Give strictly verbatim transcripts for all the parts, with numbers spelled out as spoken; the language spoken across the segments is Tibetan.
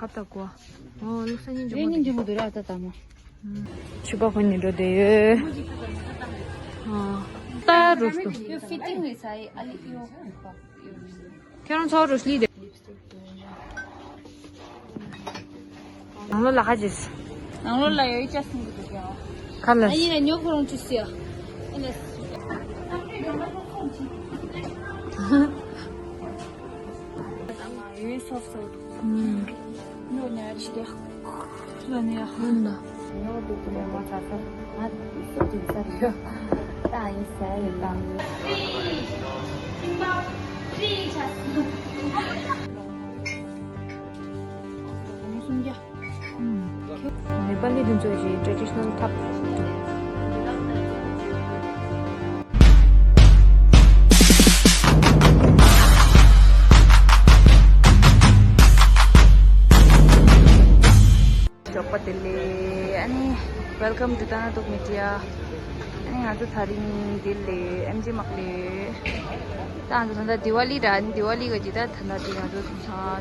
ཁབ་ཏ་གོ། ཨོ་ལུག་ས་སྙིང་རྗེ་མོ་འདུག་སྙིང་རྗེ་མོ་འདུག་ར་ད་ད་མོ། ཕྱུ་པ་ཁོ་ནི་འགྲོ་དེ་ཡོད། ཨ། ཏ་རུ་སུ། ཡོ་ཕི་ཊིང་རེད་ས་ཨི་ཨ་ལི་ཡོ། ཁྱེད་རང་ཚོ་རུ་སླི་དེ། ནང་ལོ་ལ་ཁ་ཅིས། ནང་ལོ་ལ་ཡོ་ཡི་ཅ་སུང་གི་འདུག་ཡ། ཁ་ལ། ཨ་ཡིན་ན་ཉོ་ཁོ་རང་ཅུ་སི་ཡ། ཨ་ལ། ཡོ་ཡི་སོབ་སོབ། ཨུམ། ཉོ་ཉ་རི་ཤི་ཡ། ལ་ནི་ཡ། ཨུམ་ན། ཉོ་དུ་ཀུ་ནེ་མ་ཚ་ས། ང་སུ་དུ་ས་རི་ཡོ། ད་ཡིན་ས་ཡིན་ད། ཨུམ། ནེ་པ་ལི་དེ་ཚོ་ཞིག་ཊེ་ཌི་ཤི་ནལ་ཐབ། ཞོགས་པ་བདེ་ལེགས། ཨ་ནི། Welcome to Tanatuk Media། ཨ་ནི་ང་ཚོ་དེ་རིང་བདེ་ལེགས་ཨེམ་ཆི་མག་ལེ། ད་ང་ཚོ་ད་ལྟ་དི་ཝ་ལི་ར། ཨ་ནི་དི་ཝ་ལི་ག་ཅིག་ད་ད་ལྟ་དེ་ང་ཚོ་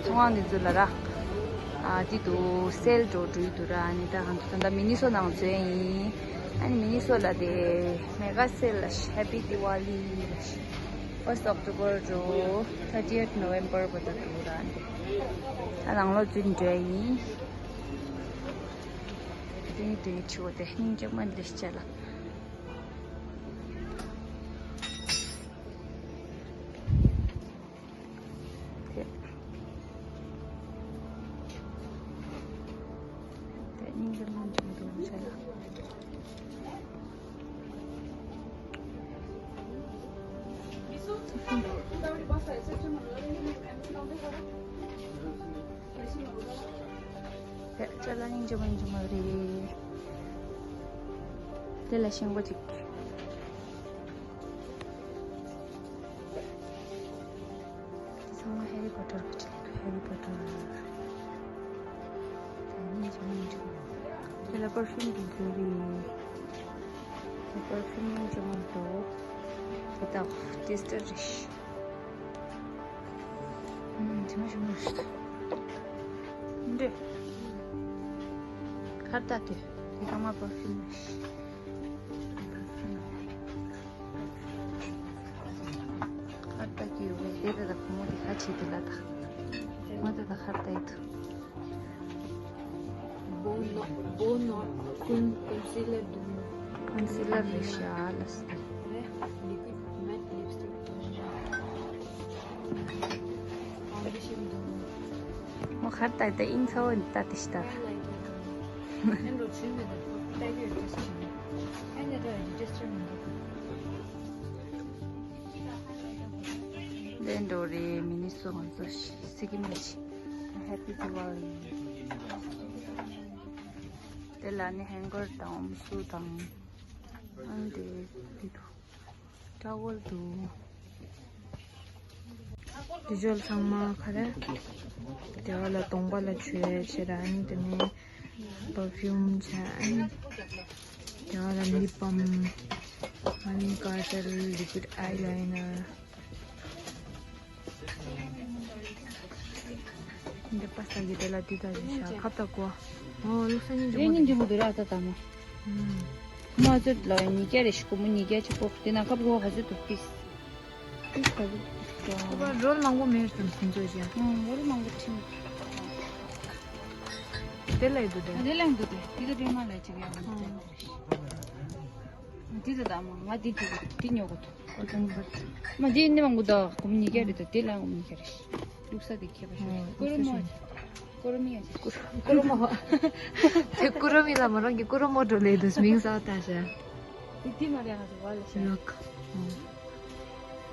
ཚོང་ཁང་འདི་ཚོ་ལ་ར། ཨ་དེ་དུ་སེལ་འགྲོ་འགྲོ་ཡི་འདུག་ར། ཨ་ནི་ད་ང་ཚོ་ད་ལྟ་མི་ནི་སོ་ནང་འཛུལ་ཡིན། ཨ་ནི་མི་ནི་སོ་ལ་དེ་མེ་ག་སེལ་ལ་ཤི། Happy Diwali ལ་ཤི། First October འགྲོ། Thirtieth November བར་དུ་འདུག་ར། ཨ་ནི་ད་ནང་ལོགས་འཛུལ་འགྲོ་ཡིན། དེ་ནི་དེ་ཆུ་བོ་དེ་སྙིང་རྗེ་མ་ལེ་ཤ་ལ། དེ། དེ་སྙིང་རྗེ་མ་འཇིགས་འདུག་བྱས་ལ། དེ་ཅ་ལག་སྙིང་རྗེ་མ་སྙིང་རྗེ་མ་རེད། དེ་ལ་ཤིང་པོ་གཅིག་དེ་ཚང་མ་ཧེ་རི་པོ་ཊར་གྱི་ཆེད་དུ། ཧེ་རི་པོ་ཊར། དེ་ནས་ཇོ་ནི་ཇོ། དེ་ལ་པར་ཕིའུམ་གྱི་འཛུལ་རེད། དེ་པར་ཕིའུམ་ཇོ་མ་འདུག་དེ་དག་ཊེ་སི་ཊར་རེད། ཨུམ། ཇོ་མ་ཇོ་མ་རེད། འདི། ཁར་ད་དེ། དེ་ཚང་མ་པར་ཕིའུམ་རེད། ཁར་ད་ཀྱི་ཡོད་པས་དེ་ད་ད་ཁོ་མོ་དེ་ཁ་ཆེ་དེ་ལ་ད། ང་ད་ད་ཁར་ད་ཡི་དུ། བོ་ནོ་བོ་ནོ་ཀུན་ཀུན་སི་ལར་འདུག་ཀུན་སི་ལར་རེད་ཤག་ལ་སི། རེད། ལི་ཀུའིཌ་མེཊ་ལིབ་སི་ཊིག་འདུག་ཕའུན་ཌེ་ཤན་འདུག་མོ་ཁར་ད་ད་ཨིན་ཚ་བོ་ད་དེ་ཤི་ད། ཨེ་འགྲོ་ཆུན་མེད་ད་ད་ཡོད་ཏེ་ཤི་ཆུན་མེད། ཨེ་ནེ་ད་ཡོད་ཏེ་ཤི་ཆུན་མེད། དེ་འགྲོ་རེད། མི་ནི་སོ་ང་ཚོ་སི་ཀིམ་ལ་ཕྱིན། Happy Diwali། དེ་ལ་ནི་ཧེང་གར་དང་ཨམ་སྲུ་དང་། ཨང་དེ་དེ་འདུག་ཊ་ཝལ་འདུག་དེ་ཚོ་ཚང་མ་ག་རེ། དེ་བ་ལ་གདོང་པ་ལ་བྱོས་བྱས་ར། ཨ་ནི་དེ་ནས་པར་ཕིའུམ་བྱས། ཨ་ནི་དེ་བ་ལ་ལིབ་བམ། ཨ་ནི་ཀ་ཇལ། ལི་ཀུའིཌ་ཨའི་ལའི་ནར། འདི་པ་ས་གི་དེ་ལ་དུས་ད་ཞིག་ཤ་ཁབ་ད་གོ། ཨོ་ལུག་ས་སྙིང་རྗེ་མོ་འདུག་ར་ད་ད་མོ། མ་ཚོད་ལ་ཉིས་བརྒྱ་རེ་ཞིག་གོ་མོ་ཉིས་བརྒྱ་ཅིག་གོ། དེ་ན་ཁབ་གོ་ག་ཚོད་འདུག་ཏིས། ཏིས་ག་ཚོད་འདུག་རོལ་མང་པོ་མེད་དམ་སུན་ཚོད་ཅན། ཨང་རོལ་མང་པོ་ཁྲིམ། དེ་ལ་ཡི་འདུག་དེ། དེ་ལ་ཡི་འདུག་དེ། དེ་ག་དེ་མ་ལ་ཅིག་ཡ། དེ་ད་ད་མོ་ང་དེ་དེ་དེ་ཉོ་གོ་ཐུ། མ་འདི་ནི་མང་པོ་ད་གོམ་ཉི་ག་རེད་ད། དེ་ལ་གོམ་ཉི་ག་རེད། ལུག་ས་དེ་ཁྱད་པར་ཞིག་ཀུ་རུ་མོ། ཀུ་རུ་མི་ཡ་ཅིག་ཀུ་རུ་མོ། དེ་ཀུ་རུ་མི་ལ་མོ་རང་གི་ཀུ་རུ་མོ་འགྲོ་ལེ་དུས་མིང་ས་ད་ཤ། དེ་དེ་མ་རེད་ང་ཚོ་བ་ལ་ཤ། ལག་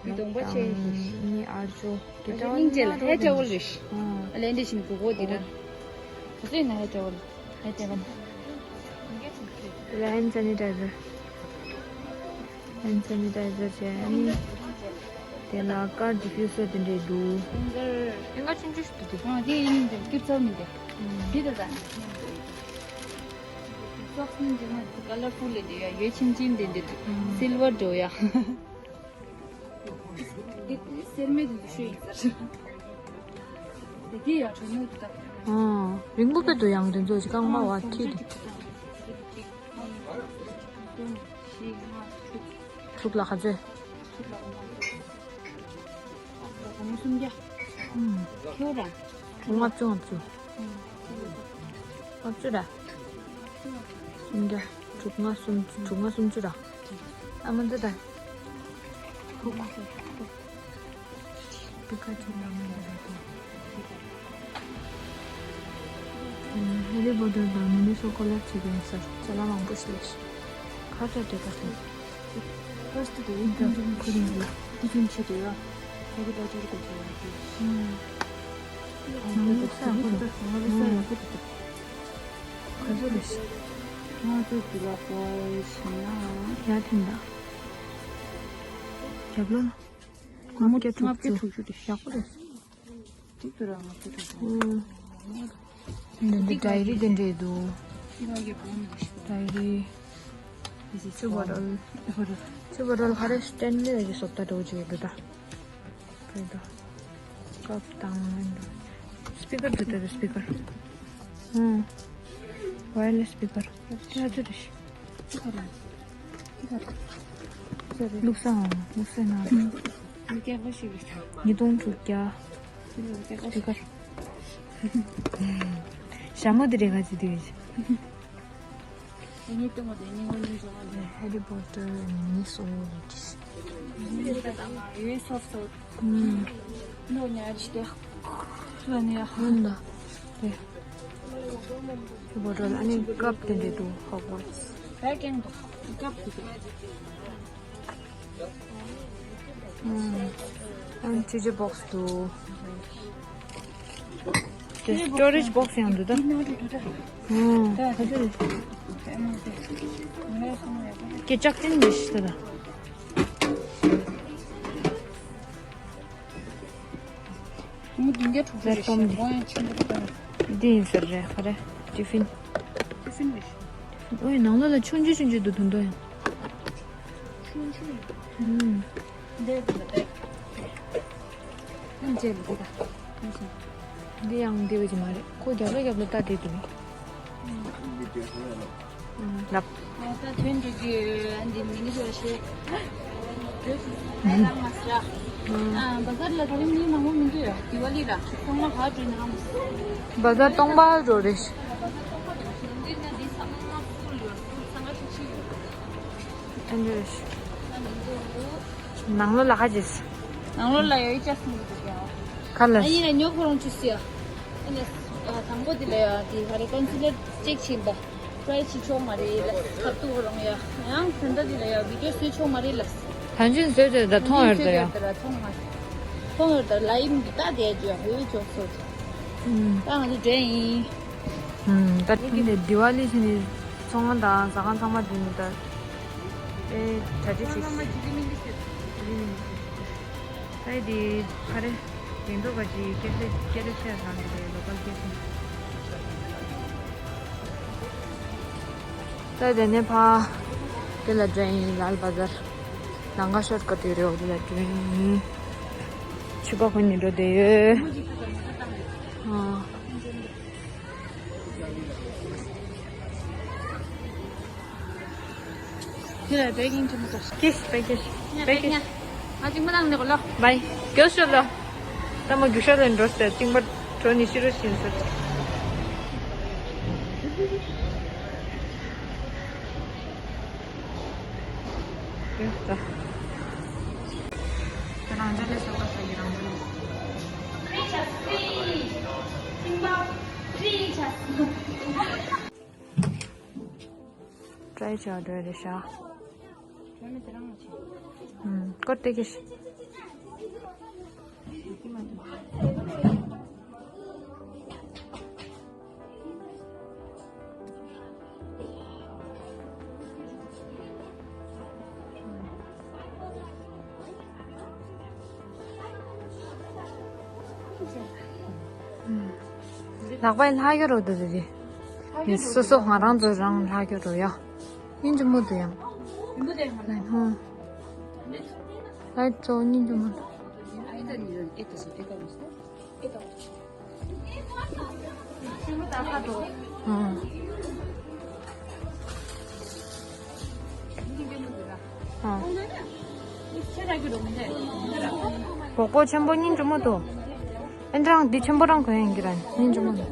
དེ་གདོང་པ་ཆེ་ཡིན། ནི་ཨར་ཅོ། དེ་ལྟ་སྙིང་རྗེ་ལ་ཧེ་ཏྲ་ཝལ་རེད། ཨ་ལེ་འདྲེ་བཞིན་གོ་གོ་དེ་ར། ག་ཚོད་ཡིན་ན་ཧེ་ཏྲ་ཝལ། ཧེ་ཏྲ་ཝལ། དེ་ལ་ཧེན་སེ་ནི་ཊའི་ཛར། ཧེན་སེ་ནི་ཊའི་ཛར་བྱས། ཨ་ནི་དེ་ལ་ཀར་ཌི་ཕིའུ་སར་དེ་འདྲས་འདུག་ཧེང་གར། ཧེང་གར་ཆུང་ཆུང་ཞིག་འདུག་ཨ་དེ་ཡིན་འདུག་སྐྱུར་ཚོགས་མི་འདུག་འདི་ལྟ་ད། སོགས་སྙིང་རྗེ་མ་འདུག་ཀ་ལར་ཕུལ་ལེ་འདུག་ཡ། ཡོད་ཆིམ་ཆིམ་དེ་འདྲས་འདུག་སིལ་བར་འགྲོ་ཡ། འདི་སེར་མེད་དུ་ཤོད་ཡིན་ཟེར། དེ་གི་ཡ་གྲོ་མོ་དུ་ད། ཨང་། རིང་པོ་དཔེ་འདུག་ཡང་དེ་ཚོ་ཅིག་རྐང་པ་བ་ཁྲིད་དེ། དྲུག་ལ་ག་ཚོད། སུམ་བརྒྱ། ཨང་། ཁྱོད་ར། དྲུག་ལྔ་བཅུ་ལྔ་བཅུ། ལྔ་བཅུ་ར། སུམ་བརྒྱ། དྲུག་ལྔ་སུམ་དྲུག་ལྔ་སུམ་ཅུ་ར། ཨ་མ་འདི་ད། ཁུག་མ་ཟེར། པི་ཀ་ཅུ་ར་མ་འདི་ར་དོ། ཧེ་རི་པོ་ཏར་དང་མི་ནི་སོ་ཀོ་ལེབ་བྱེད་མཁན་ཟེར་ཅ་ལག་མང་པོ་ཞིག་ལས། ཁ་ཚ་དེ་ག་ཚོད། ཕར་སྟོད་དེ་ཡིན་ད་ཁོ་རིང་ལ། དེ་ཚོན་ཆེ་དེ་ཡ། ཧེ་རི་པོ་ཏར་གོ་ཐོས་ཡ་དེ། ནང་ལོགས་ས་ཡག་པོ་འདུག་ནང་ལོགས་ས་ཡག་པོ་འདུག་ག་ཚོད་རེད། ང་ཚོ་འདི་ལ་ཧོལ་བྱས་ན། ཡར་ཐོན་ད། རྒྱབ་ལོགས་ལ། ལྔ་བརྒྱ་དྲུག་ཅུ། ལྔ་བརྒྱ་དྲུག་ཅུ་རེད། ཡག་པོ་རེད། གཅིག་ཏུ་རང་ང་ཚོ་ཐུག་སོང་། འདི་འདི་ཌའི་རི་དེ་འདྲས་འདུག་ཌའི་རི། ཆུ་བོ་རོལ། ཆུ་བོ་རོལ་ག་རེ་སྟན་ནས་ཀྱི་སོབ་ད་འགྲོ་བྱེད་འདུག་ད། ཀབ་དང་། སྤི་ཀར་འདུག་ད་སྤི་ཀར། ཨང་། ཝ་ཡར་ལེས་སྤི་ཀར། ཅི་ཡ་ཚོད་རེད། བླུགས་ས་ཨང་། བླུགས་ས་ན། ཉིས་སྟོང་དྲུག་བརྒྱ། སྤི་ཀར། ཞྭ་མོ་དེ་རེད་ག་ཚོད་དེ་རེད། ཧེ་རི་པོ་ཏར་མི་ནི་སོ་ལེབ་བྱེད། ཡོད་སོབ་སོབ། ཨང་། ནོ་ཉ་ཅི་དེ། ལ་ནི་ཡ། ཧོན་ད། དེ། ཧེ་རི་པོ་ཏར་ཨ་ནི་ཀབ་དེ་འདྲས་འདུག་ཧོག་ཝར་ཊི་སི། ད་ཀན་ཀབ་དེ་དེ། ཨང་། ཨ་ནི་ཅི་ཅི་བོག་སི་འདུག་དེ་སི་ཊོ་རེཇ་བོག་སི་ཡང་འདུག་ད། ཨང་། ད་ག་ཚོད་རེད། སྐད་ཅག་ཅན་མི་ཤི་ད་ད། ངོ་བདུན་བརྒྱ་དྲུག་ཅུ་རེད་ཤག་འདི་ཡིན་ཟེར་རེད་ག་རེ། ཏི་ཕིན། ཏི་ཕིན་རེད་ཤག་ཨོའི་ནང་ལོགས་ལ་ཆུང་ཆུང་ཆུང་ཆུང་འདུག་དོན་དོ་ཡང་། ཆུང་ཆུང་། ཨུམ། འདི་འདི་ལ་བལྟས། ཨ་མཇལ་འདི་ད། འདི་ཡང་འདི་བས་ཀྱི་མ་རེད། ཁོ་རྒྱབ་ལ་རྒྱབ་ལ་ལྟ་བསྡད་འདུག་ལབ། ད་དོན་འགྲིག་གི་འདི་མི་ནི་ཤོར་ཤེས། ཨེ་ལ་མ་སྲ། ཨ་བ་ཟར་ལ་དེ་རིང་མི་མང་པོ་མི་འདུག་ཡ། དི་ཝ་ལི་ལ་ཚང་མ་ཧ་འགྲོ་ན་ཧམ། བ་ཟར་སྟོང་པ་འགྲོ་རེད། འདི་ན་འདི་ཚང་མ་ཕུལ་ཡོད། ཚང་མ་ཤི་ཤི་ཡོད། ཨ་འདྲ་རེད། ཨ་འདི་འདུག་ནང་ལོགས་ལ་ཁ་ཅིག་ནང་ལོགས་ལ་ཡོད་ཅག་སོང་གི་འདུག་ཡ། ཁ་ལ། ཨ་ཡིན་ན་ཉོ་ཁོ་རང་ཅི་སི་ཡ། ཨ་ནི་དང་པོ་འདི་ལ་ཡ་འདི་ག་རེ་ཀོན་སི་ལར་ཅེག་བྱིན་པ། ཊྲའི་བྱེད་ཆོག་མ་རེད་ལ། ཁ་ཐུག་རང་ཡ། ཡང་ད་ལྟ་འདི་ལ་ཡ་བི་ཌིའོ་བཟོས་ཆོག་མ་རེད་ལ། ད་ཅི་བཟོས་བཟོས་ད་མཐོང་ཡོད་ད་ཡ། མཐོང་ཡོད་ད། ལ་ཡིན་འདི་ལྟ་དེ་ཡ་ཇུ་ཡ་ཧུའི་ཅོག་སོ། ད་ང་ཚོ་འདྲེ་ཡིན། ད་ཐེངས་འདི་དི་ཝ་ལི་ཕྱིན་ནས་ཚོང་ཁང་དང་ཟ་ཁང་ཚང་མ་འདི་ནས་ད་ཨེ་གྲ་སྒྲིག་བྱེད། ཨེ་འདི་ག་རེ་དེང་དུ་ག་ཅི་སྐད་ཆ་སྐད་ཆ་བཤད་ཟ་འདི་རེད། ལོ་ཀལ་སྐད་ཆ། ད་དེ་ནས་ཕ་དེ་ལ་འགྲོ་ཡིན། ལ་ལ་བ་ཟར་ལང་ཀ་ཤོར་ཀ་ཏི་རེད། འོ་དེ་ལ་འགྲོ་ཡིན། ཕྱུ་པ་ཁོ་གཉིས་འགྲོ་བསྡད་ཡོད། ཨ། དེ་ལ་པེ་ཀིང་ཆེན་པོ་ཟེར། ཀིས་པེ་ཀིང་། ཡ་པེ་ཀིང་། ང་གཅིག་མ་བཏང་ནས་གོ་ལོ། བའི། རྒྱོ་ཤོ་ལོ། ད་མ་རྒྱུ་ཤ་ལ་འགྲོ་སྟེ་གཅིག་མ་གྲོ་ནི་ཤི་རུ་ཤིན་ཟེར། ཡོད་ད། ད་རང་ཅག་ལས་ས་པ་ས་ཡི་རང་ཅག་ལས། ཊྲའི་བྱ་བ་འདྲ་རེད་ཤག་ཨུམ། ཀོ་ཏེ་ཀེ་ཤི། ལག་པའི་ལྷག་ཡོད་རོ་དེ་རེད། སོ་སོ་ང་རང་ཚོ་རང་ལྷག་ཡོད་རོ་ཡ། ཡིན་གྱི་མོ་དུ་ཡང་། ལ་ཧོ། ལ་ཙོ་ཉིན་དུ་མ། ཨེ་ད་ནི་ཨེ་ད་སོ་ཨེ་ད་མོ་སོ། ཨེ་ད་མོ། ཨང་། ཨང་། སྦོག་སྦོག་ཆེན་པོ་སྙིང་རྗེ་མོ་འདུག་ཨེ་འདྲ་རང་འདི་ཆེན་པོ་རང་གོན་ཡིན་གྱི་ར་སྙིང་རྗེ་མོ་འདུག་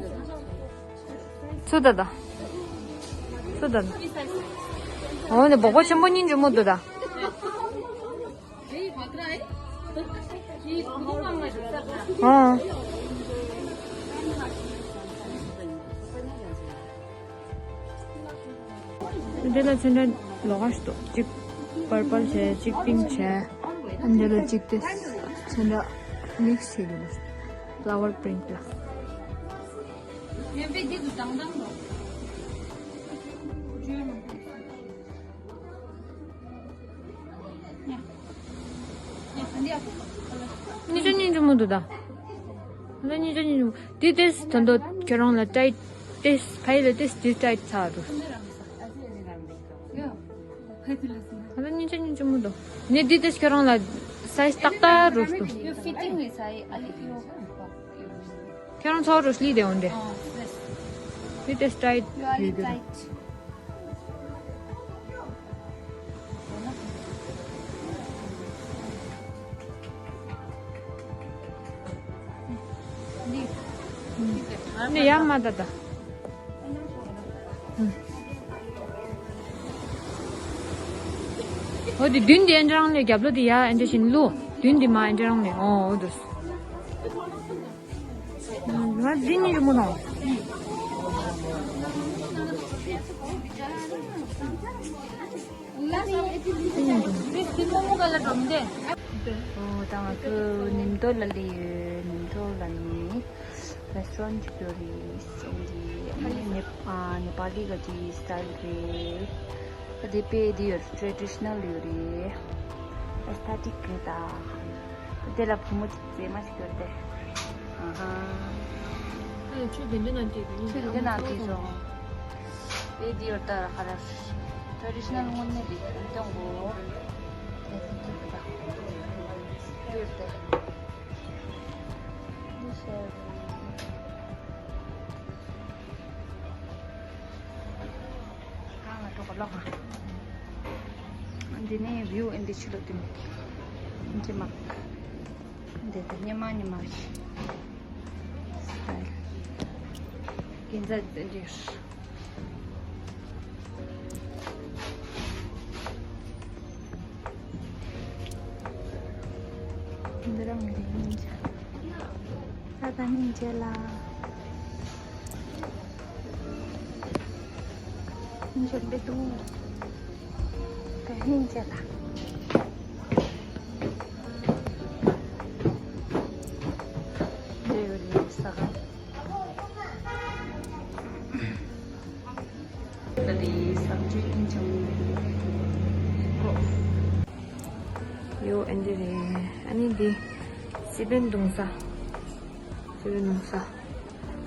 ཚུ་ད་ད། ཚུ་ད་ད། འོ་ནི་སྦོག་སྦོག་ཆེན་པོ་སྙིང་རྗེ་མོ་འདུག་ད། ཨང་། འདི་ལ་ཚོན་ཁྲ་ལོགས་ཀ་ཞིག་འདུག་གཅིག་པར་པལ་བྱས། གཅིག་པིང་ཀི་བྱས། འདི་ལ་གཅིག་དེ་ཚོན་ཁྲ་མིག་སི་བྱས་ཀྱི་འདུག་ཕ་ལ་ཝར་པི་རིན་ཊི་ལ། གཉིས་ཆ་གཉིས་འཇུ་མོ་འདུག་ད། ད་གཉིས་ཆ་གཉིས་འཇུ་མོ། དེ་དེས་ད་འདོད་ཁྱོད་རང་ལ་ཊའིཊ་དེས་ཕའི་ལ་དེས་དེ་ཊའིཊ་ཚ་འདུག་ད་གཉིས་ཆ་གཉིས་འཇུ་མོ་འདུག་ནས་དེ་དེས་ཁྱོད་རང་ལ་སའི་ཛི་ཏག་ཏག་རུ་འདུག་ཁྱོད་རང་ཚོ་རུ་སླེབས་དེ་འོང་དེ། དེ་དེས་ཊའིཊ་ཡོད་གི་ར། ནི་ཡ་མ་ད་ད། འོ་དེ་མདུན་དེ་ཨེ་འདྲ་རང་ལས་རྒྱབ་ལོགས་དེ་ཡ་ཨེ་འདྲ་བཞིན་ལུ། མདུན་དེ་མ་ཨེ་འདྲ་རང་ལས། འོ་འོ་དུ། ང་འདི་གཉིས་ཀྱི་མོ་དང་། འོ་ད་ང་ཚོ་ནིམ་ཐོ་ལ་སླེབས་ཡོད། ནིམ་ཐོ་ལ་ནི་རེ་སི་ཊོ་རན་ཅིག་ཡོད་རེད། འདི་ནེ་ཨ་ནེ་པ་ལི་ག་ཅིག་སི་ཊའིལ་རེད། དེ་པེ་དེ་ཡོད་རེད། ཊེ་ཌི་ཤི་ནལ་ཡོད་རེད། ཨེ་སི་ཐེ་ཊིག་རེད་ད། དེ་ལ་བུ་མོ་ཅིག་མཛེས་མ་ཞིག་ཡོད་དེ། ཨ་ཧ། ཨེ་ཁྱོད་དེ་འདྲ་ན་དེ་དེ་ཁྱོད་དེ་འདྲ་ན་དེ་བྱུང་། དེ་དེ་ཡོད་ད་ར་ཁ་ར། ཊེ་ཌི་ཤི་ནལ་དངོས་གནས་དེ་ཨ་ཏོང་གོ། དེ་ཡོད་དེ། དེ་ཤེར། གང་ལ་འགྲོ་ག་ལོག་ག་འདི་ནས་བིའུ་ཨེ་འདི་ཕྱི་ལོགས་དེ་ནས་ཨེ་འདི་མ། འདི་ད་སྙེ་མ་སྙེ་མ་རེད། སི་ཊའིལ་གན་ས་འདི་འདྲ། འདི་རང་གི་སྙིང་རྗེ། ད་ད་སྙིང་རྗེ་ལ། སྙིང་རྗེ་འདི་འདུག་ད་སྙིང་རྗེ་ལ། འདི་ཡོད་ལེ་ས་ག་ད་དེ་ཟམ་ཆུ་ཨིན་ཅང་། ཡོ་ཨན་ཏི་རེད། ཨ་ནི་འདི་སི་པན་བརྡུང་ས། སི་པན་བརྡུང་ས།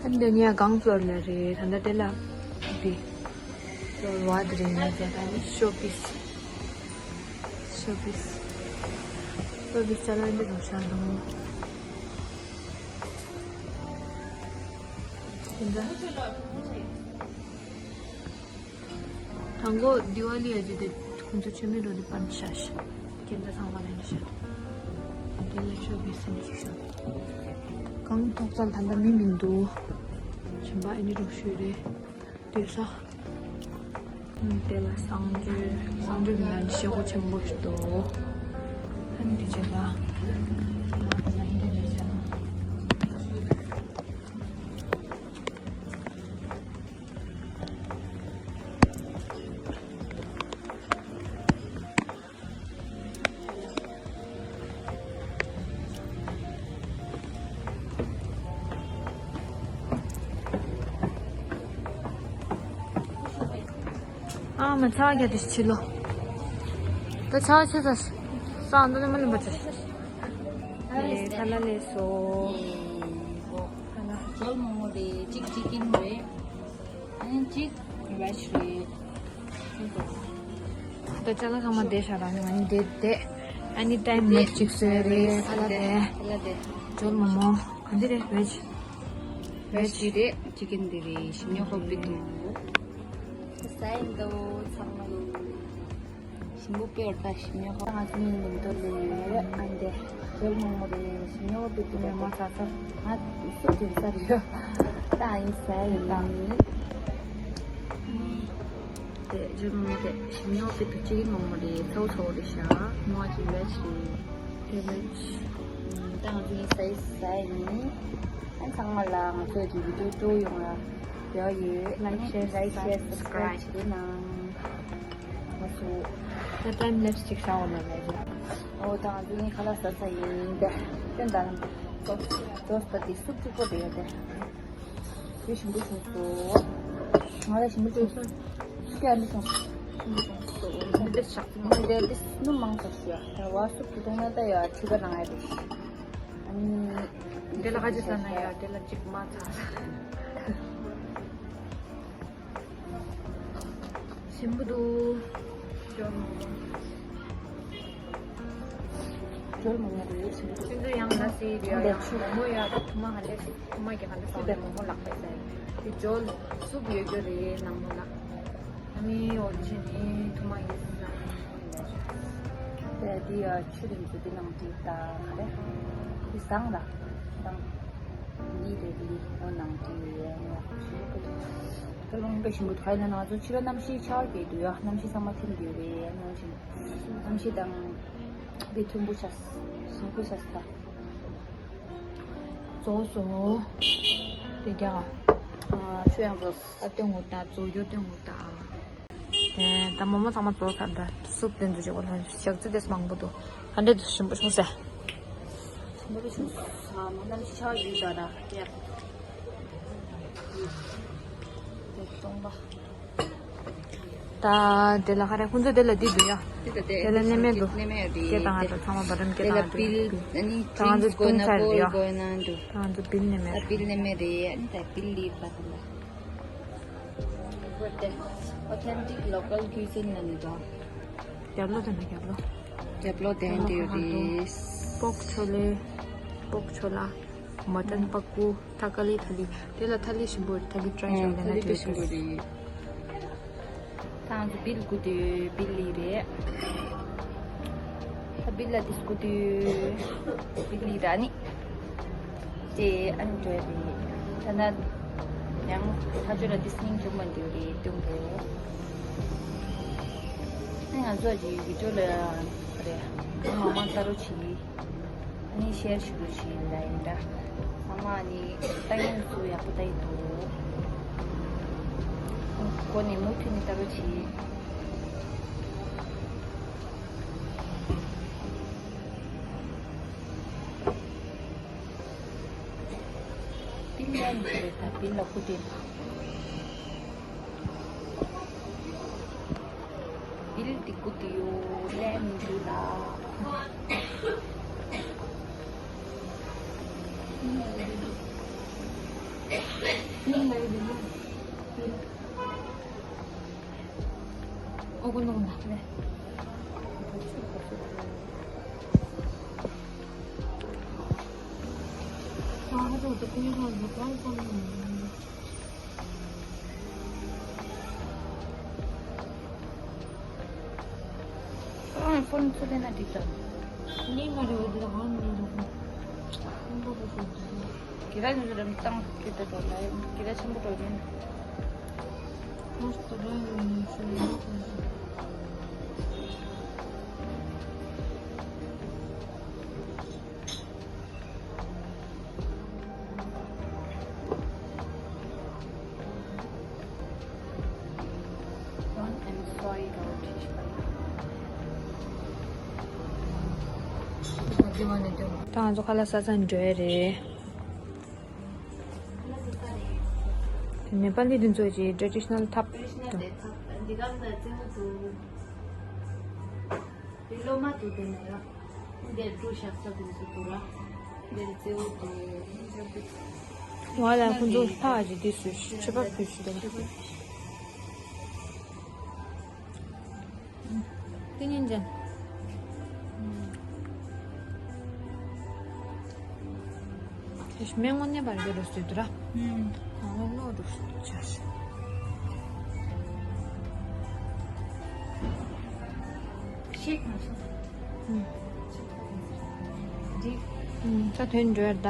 ཨ་ནི་འདི་ནས་གང་ཕློར་ལ་རེད། ད་ལྟ་དེ་ལ་འདི་ཕློར་བ་དེ་རེད། ང་ཚོ་ད་ནི་ཤོ་པིས། ཤོ་པིས། ཤོ་པིས་ཅ་ལག་འདི་རུ་ཤ་དང་། དེ་འདྲ། དང་པོ་དི་ཝ་ལི་ཡ་ཅི་དེ་ཁོང་ཚོ་ཆོས་མེད་འགྲོ་དེ་པན་ཤ་ཤ། ཁྱེད་ཚོ་ཚང་མ་ལ་ནི་ཤ། དེ་ལ་ཆོས་པའི་སེམས་ཤིག་ཤ། གང་ཐོག་ཙམ་ད་ལྟ་མི་མི་འདུག་གཞན་པ་ཨ་ནི་རུ་ཤུལ་རེད། དེ་ས། དེ་ལ་གསང་སྤྱོད། གསང་སྤྱོད་ཀྱི་ནང་ཤེལ་སྒོ་ཆེན་པོ་ཞིག་འདུག་ཨ་ནི་དེ་བྱས་ལ། ཨ་མ་ཚ་བ་རྒྱ་དེ་ཕྱི་ལོ། ད་ཚ་བ་ཆེ་ས། ས་འདི་ནས་མ་ལེན་པ་ཆེ། ཨེ་ཁ་ལ་ལས་སོ། ཁ་ལ། ཇོལ་མོ་མོ་རེད། གཅིག་ཅི་ཀིན་རེད། ཨ་ནི་གཅིག་བེཇ་རེད། ད་ཅ་ལག་ཚང་མ་བསྡད་ཤག་ད་ང་གཉིས་བསྡད་བསྡད། ཨ་ནི་ཊེམ་མེཊ་གཅིག་བཟོས་རེད། ཧ་ལ་དེ། ཧ་ལ་དེ། ཇོལ་མོ་མོ། ག་འདི་རེད་བེཇ། བེ་ཇི་རེད། ཅི་ཀན་འདི་རེད། ཞིམ་ཉོ་ཧོབ་པི་འདུག་ས་ཡིན་དོ་ཚང་མ་ལོ། ཞིམ་པོ་དཔེ་ཡོད་ད། ཞིམ་ཉོ་ཧོབ། ང་ཚོ་ནི་ལུང་ཐོག་ལ་ཡོད་རེད། ཨ་འདི་ཇོལ་མོག་མོག་རེད། ཞིམ་ཉོ་ཧོབ་པི་འདུག་མེ་མ་ཚ་ཚ། ང་སུ་དེ་ས་རེད་ཡོད་ད། ཡིན་ས་ཡིན་ད། དེ་ཇོལ་མོག་མོག་དེ་ཞིམ་ཉོ་ཧོབ་པི་འདུག་ཅི་ཀན་མོག་མོག་རེད། ཚ་བོ་ཚ་བོ་རེད་ཤག་མོག་ཅི་བེ་ཇི་རེད། ད་ང་ཚོ་ཡིན་ས་ཡིན་ས་ཡིན། ཨ་ཚང་མ་ལ་ང་ཚོའི་གི་བི་ཌི་ཡོ་སྤྲོ་ཡོང་ལ་ཡོད་ཡོད། Like, share, subscribe བྱེད་གནང་། ང་ཚོ་ད་time lapse ཅིག་བྱ་བ་ལ་ལས་ཀྱི། ཨོ་ད་ང་ཚོ་ནི་ཁ་ལག་ཟ་ས་ཡིན་ཏེ། ཏན་ཏན་ཙོ་ཙོ་ད་དེ་སུབ་ཅིག་པོ་དེ་ཡོད་དེ། དེ་ཞིམ་པོ་བྱུང་སོང་། ང་ལ་ཞིམ་པོ་བྱུང་སོང་། སུ་ཡ་མི་སོང་། ཞིམ་པོ་བྱུང་སོང་། འདི་ཞག་ཙམ་འདི་འདི་སུ་མང་ས་ཞུ་ཡ། ད་བ་སུབ་ཀྱི་གཏོང་ན་ད་ཡ་ཁྲི་ཀ་ནང་ཡ་དེ། ཨ་ནི། དེ་ལ་ཁ་ཅིག་ཟ་ན་ཡ་དེ་ལ་གཅིག་མ་ཚ། ཞིམ་པོ་འདུག་ཇོལ་མོག་མོག་རེད། ཞིམ་པོ་འདུག་ཁྱེད་ཚོ་ཡང་ན་སི་རེད་ཡ། མོག་མོག་ཡ་ཐུ་མ་ཧ་ལས་ཐུ་མ་གི་ཧ་ལས་སོང་། མོག་མོག་ལག་པས་ཟ་ཡ། དེ་ཇོལ་སུབ་ཡོད་རྒྱུ་རེད་ནང་མོག་ལ། ཨ་ནི་འོ་དེ་བཞིན་ནི་ཐུ་མ་ཡིན་ཟ། དེ་དེ་ཡ་ཆུ་རིང་ཚོ་དེ་ནང་དེ་ད་ག་རེ། དེ་བཟང་ལ། བཟང་། ལི་རེད་ལི་འོ་ནང་དེ་ཡ་ནོ། ད་ལོང་པའི་ཞིམ་པོ་ཐོག་ཡིན་ན་ང་ཚོ་ཕྱི་ལ་གནམ་གཤིས་ཆར་གྱི་འདུག་ཡ། གནམ་གཤིས་ཚང་མ་ཐིམ་གྱི་རེད་ཡ་ནོ་བཞིན། གནམ་གཤིས་དང་དཔེ་མཐུན་པོ་ཆགས། ཞིམ་པོ་ཆགས་ད། རྫོགས་སོ། དེ་རྒྱ། ཆུ་ཡང་རྫོགས། ཨ་སྟོན་འོ་ད་རྫོགས་རྒྱུ་སྟོན་འོ་ད། དེ་ད་མོག་མོག་ཚང་མ་རྫོགས་ཚར་འདྲ། སུབ་དེ་ཚོ་བྱེད་དགོས་ལ་ཞག་ཚི་དེ་མང་པོ་འདུག་ཧ་འདྲེ་དུ་ཞིམ་པོ་བྱུང་ཟེ། ཞིམ་པོ་བྱུང་ས་མོ་གནམ་གཤིས་ཆར་ཡོད་ད་ད་ཡ། དེ་སྟོང་པ། ད་དེ་ལ་ཁ་རེ་ཁོང་ཚོ་དེ་ལ་འདི་འདུག་ཡ། དེ་ལ་དེ་དེ་ལ་ནེ་མེ་འདུག་ནེ་མེ་རེད། སྐད་བཏང་ང་ཚོ་ཚང་མ་བ་རམ་སྐད་བཏང་ང་ཚོ་ད་ང་ཚོ་བཏུང་ཚར་རེད་ཡ། ད་ང་ཚོ་བིལ་ནེ་མེ་རེད། ཨ་ནི་ད་བིལ་ལི་པ་དང་ལ། Authentic local cuisine ལ་ནི་དོ། རྒྱབ་ལོ་དང་ན་རྒྱབ་ལོ། རྒྱབ་ལོ་དེ་འདྲ་རེད། པོག་ཆོ་ལེ། པོག་ཆོ་ལ། མ་ཏན་པ་ཀུ། ཐ་ཀ་ལི་ཐ་ལི། དེ་ལ་ཐ་ལི་ཞིམ་པོ་རེད། ཐ་ལི་ཀྲའི་བྱས་ན་ཐ་ལི་དཔེ་ཞིམ་པོ་རེད། ད་ང་ཚོ་བིལ་སྒུག་དུས་བིལ་ལི་རེད། ད་བིལ་ལ་དེ་སྒུག་དུས་བིལ་ལི་ར་ནི། དེ་ཨ་ནི་འགྲོ་ཡ་རེད། ད་ན་ཡང་ཐག་ཆོད་ལ་དེ་སྙིང་རྗེ་མ་འདུག་རེད་སྟོན་དགོས། ཨ་ང་ཚོ་གི་བི་ཌིའོ་ལ་རེད། མང་མང་ལྟ་རོགས་བྱེད། ཨ་ནི་ཤེར་ཞུ་རོགས་བྱེད་ལ་ཡིན་ད། ཚང་མ་ཨ་ནི་ལྟ་མཁན་ཚོ་ཡག་པོ་ལྟ་ཡི་འདུག་སྒོ་ནས་མུ་མཐུད་ནས་ལྟ་རོགས་བྱེད། བིལ་ལ་ཡིན་ཟེར་ད་བིལ་ལ་ཁུ་དེ། བིལ་དེ་ཁུ་དེ་ཡོ་ལེ་མི་འདུག་ལ། ཨོ་གོ་ནོ་ན་ལེ། ཨ་ཕོན་ཚུར་ལེན་ན་འགྲིག་ད། ནི་མ་རེད་འོ་དེ་ཧང་མི་འདུག་ཁྱེད་རང་ཚོ་རང་གཏམ་སྐད་ཆ་འགྲོ་ལ་ཡོད། སྐད་ཆ་ཆེན་པོ་འགྲོ་ཡིན། ཧོ་སི་ཏོ་རང་ཡོད་ནི་ཚོ་ཡོད་ནི། ད་ང་ཚོ་ཁ་ལག་ཟ་ཚར་འགྲོ་ཡ་རེད། ནེ་པ་ལི་དེ་ཚོ་གི་ཊེ་ཌི་ཤ་ནལ་ཐབ། འདི་ག་ལ་ཙེའུ་འདུག་འདི་ལོ་མ་འདུག་དེ་ནས་ར། འདིར་འབྲུ་ཤ་ཚ་དེ་ཚོ་འདུག་ར། འདིར་ཙེའུ་འདུག་ང་ལ་ཁོང་ཚོ་ལྷག་ཅིག་འདི་སུ་ཆུ་བབ་དུས་སུ་དང་། ཏི་ཉིན་ཅན། དེ་སྨན་ངོ་ནས་པར་གྱི་རོ་སུས་དུ་ར། ཨུམ། གང་ལོ་རོ་སུ་ཆ་ཤ། ཤེག་མ་ཤེག་ཨུམ། འདི། ཨུམ། ད་དོན་འགྲོ་ཡར་ད།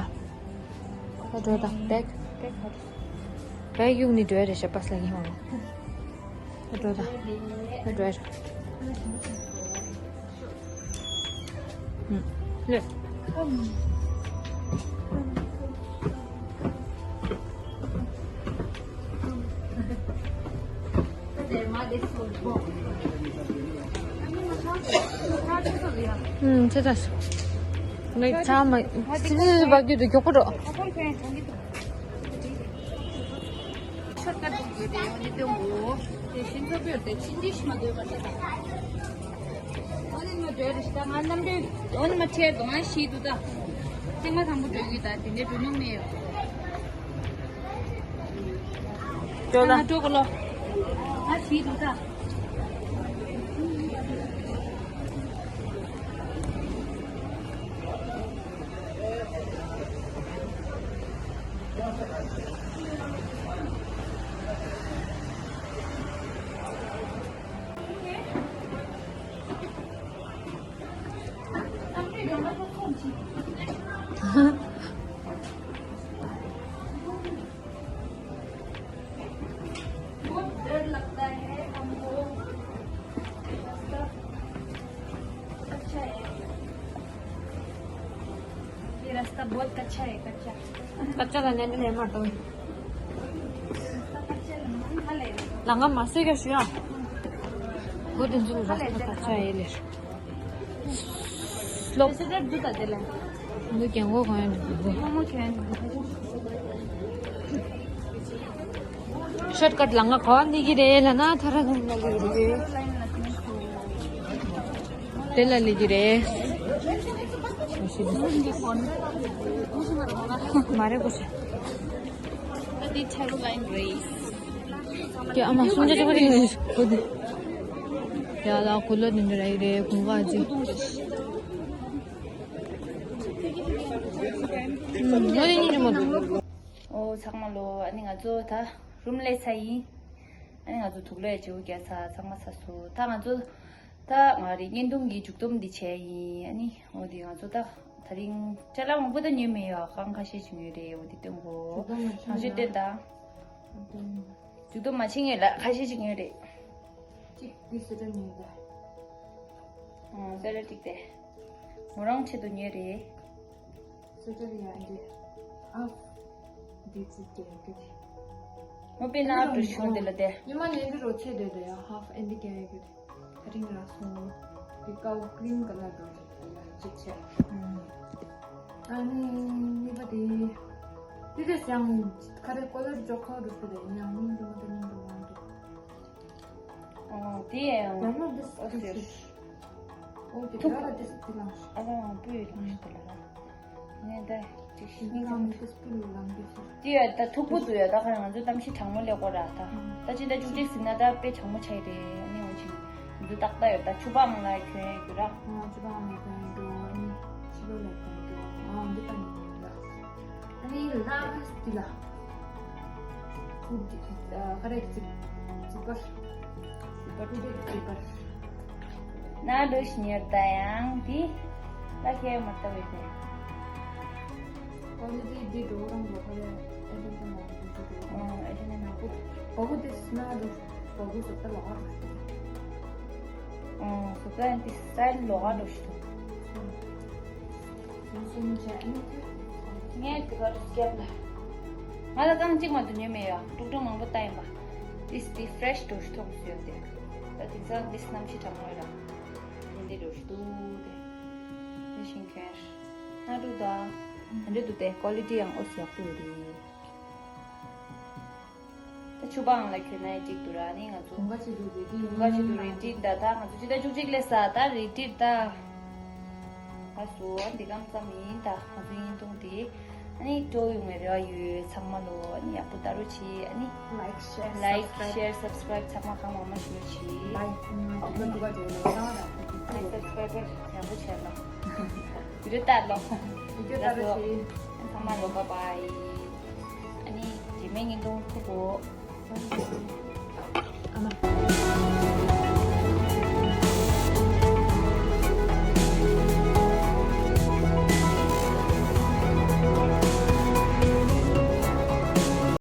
ད་འགྲོ་ད་བེག་བེག་ཧ། བེག་གཡུག་ནི་འགྲོ་ཡར་རེ་ཤ་པ་སི་ལ་གི་ཧོང་། ད་འགྲོ་ད། ད་འགྲོ་ཡར། ལེ། ཚེ་ཚ་ངའི་ཚ་མ་ཚེ་ཚེ་བ་རྒྱུད་དུ་མགྱོགས་པོ་འགྲོ། ཤོར་ཀ་ཏུ་གི་རེ་ཡོང་གི་དོན་གོ། དེ་བཞིན་ཚོ་བོད་དེ་ཕྱིན་ཅི་ཞིག་མ་འདོད་པ་དེ་དང་། ཨོ་ནི་ང་འདོད་རེ་ཞིག་ད་ང་རྣམ་འདོད་ཨོ་ནི་མ་ཁྲེལ་དོ་ང་ཤི་དུ་ད། ཐེངས་མ་དང་པོ་འདོད་ཀྱི་ད་དེ་འདྲའི་འགྲོ་མྱོང་མེད་ཡོད། ཅོ་ལ། ང་ཅོ་གོ་ལོ། ང་ཤི་དུ་ད། बहुत डर लगता है हमको। रास्ता अच्छा है। ये रास्ता बहुत कच्चा है, कच्चा। कच्चा रहने के लिए मत दो। रास्ता कच्चा है, हम खा ले। लंगा मासे का शुया। बहुत दिन से रास्ता कच्चा है ले। ལོག་ལོག་ད་དེ་ལ། འདི་རྒྱང་གོ་གང་ཡང་འདུག་མོ་ཁྱོད། ཤོར་ཀ་ཊི་ལ་ང་ག་བ་འདི་གི་རེད་ལ་ན་ཐ་ར་གང་ལ་ལི་རེད། དེ་ལ་ལི་གི་རེད། མ་རེད་གོ་ཤ། འདི་ཐེ་རུ་ལ་ཡིན་རེད། ཀྱེ་ཨ་མ་སུམ་ཅུ་ཅིག་པ་རེད་ནི་ཀུ་དེ། ཡ་ལ་ཀུ་ལོ་ནི་འདི་ར་ཡི་རེད་གུང་ག་ཅི། ཨོ་ཚང་མ་ལོ། ཨ་ནི་ང་ཚོ་ད་རུམ་ལས་ཚ་ཡིན། ཨ་ནི་ང་ཚོ་དུག་ལོས་བྱེའུ་རྒྱ་ཚ་ཚང་མ་ཚ་སོ། ད་ང་ཚོ་ད་ང་རེ་བརྙན་ཐུང་གི་མཇུག་སྡོམ་འདི་བྱས་ཡིན། ཨ་ནི་འོ་དེ་ང་ཚོ་ད་ད་རིང་ཅ་ལག་མང་པོ་ད་ཉོས་མེད་ཡོད། ཁང་ཁ་ཤས་ཅིག་ཉོས་རེད། འོ་དེ་སྟོན་གོ། ཁང་ཤས་སྟོན་ད། མཇུག་སྡོམ་མ་བྱེད་ངེས་ལ་ཁ་ཤས་ཅིག་ཉོས་རེད། གཅིག་འདི་སི་ཊར་ཉོས་ད། ཨང་སི་ཊར་གཅིག་དེ། མོ་རང་ཆེད་དུ་ཉོས་རེད། སི་ཊར་ཡ་འདི། ཨ། འདི་ཚིག་དེ་གི། མོ་པེ་ན་ཨ་ཏུ་ཤོང་དེ་ལ་དེ། ཉི་མ་ནས་འདི་རོ་ཆེ་དེ་དེ་ཡ་ཧ་ཧྥ་ཨེ་འདི་ག་ཡ་གི། ད་རིང་ར་སོང་། འདི་ཀའོ་ཀྲིན་ཀ་ལར་རོ་ཆེ་དེ་ལ་གཅིག་བྱས། ཨ་ནི་གཉིས་པ་དེ། དེ་དེ་སང་ཁ་རེ་ཀོ་ལར་འཇོག་ཁ་རུ་སྤུ་དེ་ཡང་སྙིང་རུ་མ་དེ་སྙིང་རུ་མ་འདུག་ཨོ་དེ་ཡང་ཡང་ན་འདི་ཨོ་ཟེར། ཨོ་དེ་ཐུག་ག་ལ་དེ་དེ་ལ། ཨ་ལ་ཡང་སྤུ་ཡི་ལ་ཞིག་དེ་ལ་ལ། ངས་ད་ཅིག་ཤི་ནི་ལ་དེ་སྤུ་ལ་ལ་འདི་ཟེར། དེ་ཡ་ད་ཐུག་པོ་དུ་ཡ་ད་ག་ང་ཚོ་གཏམ་ཤི་གྲང་མོ་ལེགས་པོ་ར་ད། ད་ཅི་ད་བཅུ་གཅིག་ཟིན་ན་ད་དཔེ་གྲང་མོ་ཆགས་རེད། ཨ་ནི་འོ་ཅིག་འདི་ཏག་ཏག་ཡོད། ད་ཆུ་བང་ལ་གྱོན་ཡ་གྱུར་ར། ང་ཆུ་བང་ལ་གྱོན་ཡ་གྱུར། ཨ་ནི་ཕྱི་ལོགས་ལ་གྱོན་ཡ་གྱུར། ཨ་འདི་ད་ནི་ཡོད་ལ། ཨ་ནི་ལ་སི་ཊི་ལ། ཨ་ཁ་རེ་ཙི་ཙི་པར། ཙི་པར་ཏུ་ཏུ་ཙི་པར། ན་ལུ་ཤི་ཉེར་ད་ཡང་དི། ལ་ཁེ་མ་ཏ་བེ་ཏེ། ཀོ་ལི་ཊི་འདི་འགྲོ་རང་འགྲོ་ཁ་ལ་ཨེ་ཏི་ན་ན་ཏུ་ཏུ། ཨ་ཨེ་ཏི་ན་ན་ཏུ། བ་གུ་དེ་སི་ན་རུ་བ་གུ་སོ་ཏ་ལོ་ཨ། ཨ་སོ་ཏ་ཨན་ཏི་སི་ཊའི་ལ་ལོག་ཨ་འགྲོ་ཤི་ཏུ། ངས་དེ་གར་སྐྱབས་ལ། ང་ལ་རྐང་གཅིག་མ་གཏོགས་ཉོས་མེད་ཡ། དཀྲུག་དཀྲུག་མང་པོ་བཏང་ཡིན་པ། ཏིས་དེ་ཕི་རེ་ཤི་འགྲོ་ཤི་ཐོག་སུ་ཡོད་དེ། ད་དེང་སང་ཏིས་གནམ་གཤིས་གྲང་མོ་ཡོད་ར། དེ་འདི་འགྲོ་ཤི་འདུག་དེ། དེ་བཞིན་ཁྱེར། ན་འགྲོ་ད། ཨ་འདྲ་འདུག་དེ་ཀོ་ལི་ཊི་ཡང་ཨོ་སི་ཡག་པོ་ཡོད་རེད། ད་ཆུ་བང་ལ་གྱོན་ན་ཡི་གཅིག་ཏུ་ར་ནི་ང་ཚོ། དུང་ག་ཅིག་ཏུ་རེ་ཏི། དུང་ག་ཅིག་ཏུ་རེ་ཏི་ད་ད་ང་ཚོ་ཅི་ད་བཅུ་གཅིག་ལས་ས་ད་རེ་ཏི་ད། ད་སོ་འདི་གམ་ཙམ་ཡིན་ད་ང་ཚོ་ཡིན་དུང་དེ། ཨ་ནི་སྤྲོ་ཡོང་བའི་རེ་བ་ཡོད་ཚང་མ་ལོ། ཨ་ནི་ཡག་པོ་ལྟ་རོགས་བྱེད། ཨ་ནི་like share like subscribe share subscribe ཚང་མ་གང་མང་མང་ཞུ་བྱེད། like ཨ་ནི་དུ་ག་དུ་ག་དུ་ག་དུ་ག་དུ་ག་དུ་ག་ཡག་པོ་བྱས་ལ། བི་ཌི་ཡོ་ལྟ་ལོ། བི་ཌི་ཡོ་ལྟ་རོགས་བྱེད། མ་ལོ་བ་བའི། ཨ་ནི་རྗེས་མའི་བརྙན་ཐུང་ཐུག་གོ། ཨ་མ།